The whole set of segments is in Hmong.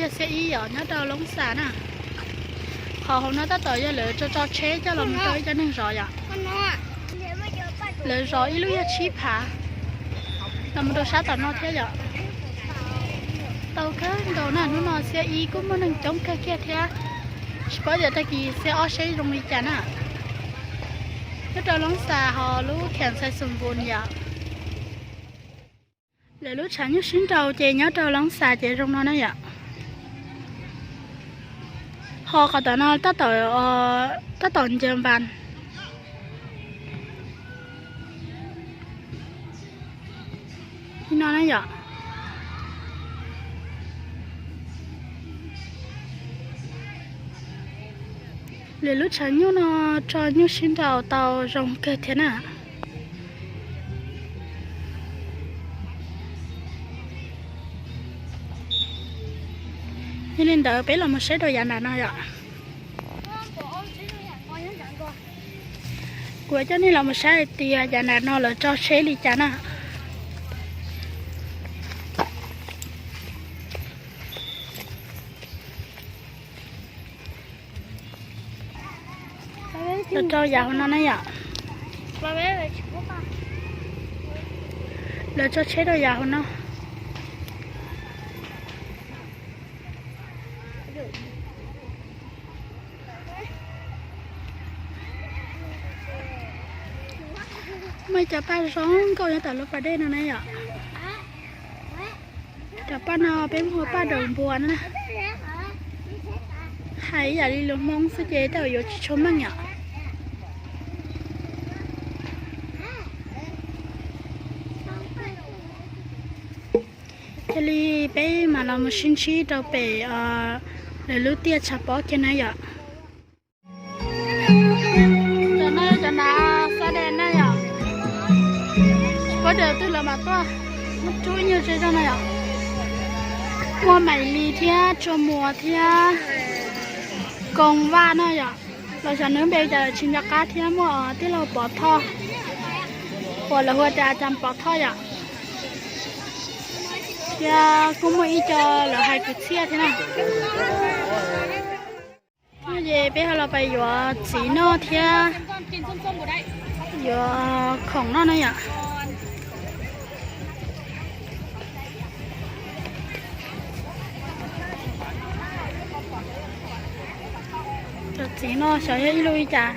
Yog xiab ib yom, nyob rau Loob Xas na. Qhov hauv no tab tom yog lawv tso tso tsheb coj los mus rau ib co neeg zov yom. Lawv zov ib lub yog tsib phav, los mus rau sab tom no thiab yom. Tau kawg nkaus na, hnub no xiab ib kuj muaj neeg coob kawg kiag thiab. Tsis paub tias tag kis xiab ob seb zoo li cas na. Nyob rau Loob Xas ho lub Kheem Xais Xoom Npun yom. Lawv lub tshav nyuj sib nraus ces nyob rau Loob Xas ces zoo no na yom. Ho qhov tom no tab tom, tab tom ncaws npas li no na yom. Lwm lub tshav nyuj no tso nyuj sib nraus tau zoo kawg thiab na. Yog li ntawd peb los mus saib rau yav nram no yom. Kuv coj nej los mus saib hais tias yav nram no lawv tso tsheb li cas na. Lawv rau yav hauv no na yom. Lawv tso tsheb rau yav hauv no. Muaj ib co paj zoo nkauj nyob tom lub pas dej no na yom. Cov paj no peb hu paj daum npua na. Hais ib yam li lus Hmoob xwb ces tej zaum yuav tsis tshua meej yom. Cia li peb mam los mus sib ntsib rau pem lawv lub tiaj tshav pob kiag na yom. Cov no yog cov hnav xab dej na yom. Tsis paub tias twg lawv mam tuaj, muaj rub ib nyuag zej zog no yom. Muaj Maim Lis thiab Tsua Muas thiab Koos Vaj no yom. Los xyov nws npe cas tsis nco qab thiab. Muaj tij laug Pov Thoj, uas lawv hu tias Cas Pov Thoj yom. Thiab kuj muaj ib co lawv hais kwv txhiaj thiab na. Ces peb ho los pais yuav txiv noj thiab yuav khoom noj na yom. Cov txiv no xyov yog ib lub li cas.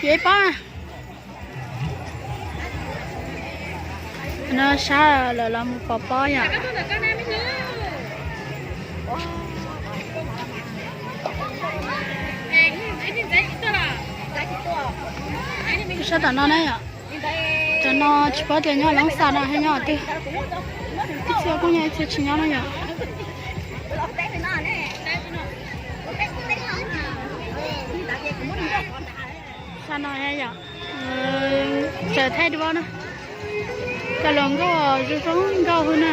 Yuav ib pob. No sab lawv los mus pov pob yom. Sab tom no na yom. Cov no tsis paub tias nyob Loob Xas no thiab nyob twg. Ib txhia kuj nyob ib txhia tsis nyob no yom. Sab no yom, tsaws thaij duab na. Cov hluas nkauj zoo zoo nkauj hwb na.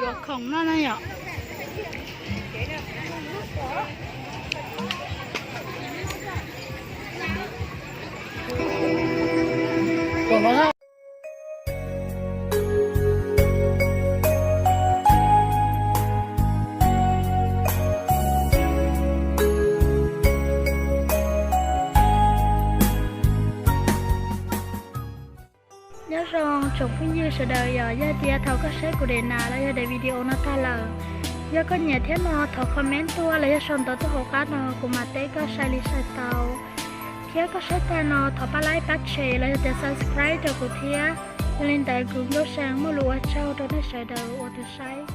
Yuav khoom noj na yom. Nyob zoo tsoom phooj ywg sawv daws, yog tias thaum koj saib kuv daim nas los yog daim video no tag lawm, yog koj nyiam thiab no thov comment tuaj los yog sau ntawv tuaj hauv qab no kuv mam teb koj sai li sai tau. Thiab koj saib tag no thov pab like pab share los yog tias subscribe rau kuv thiab. Yog li ntawd kuv Nkauj Seev muaj lus ua tsaug rau nej sawv daws uas tus saib.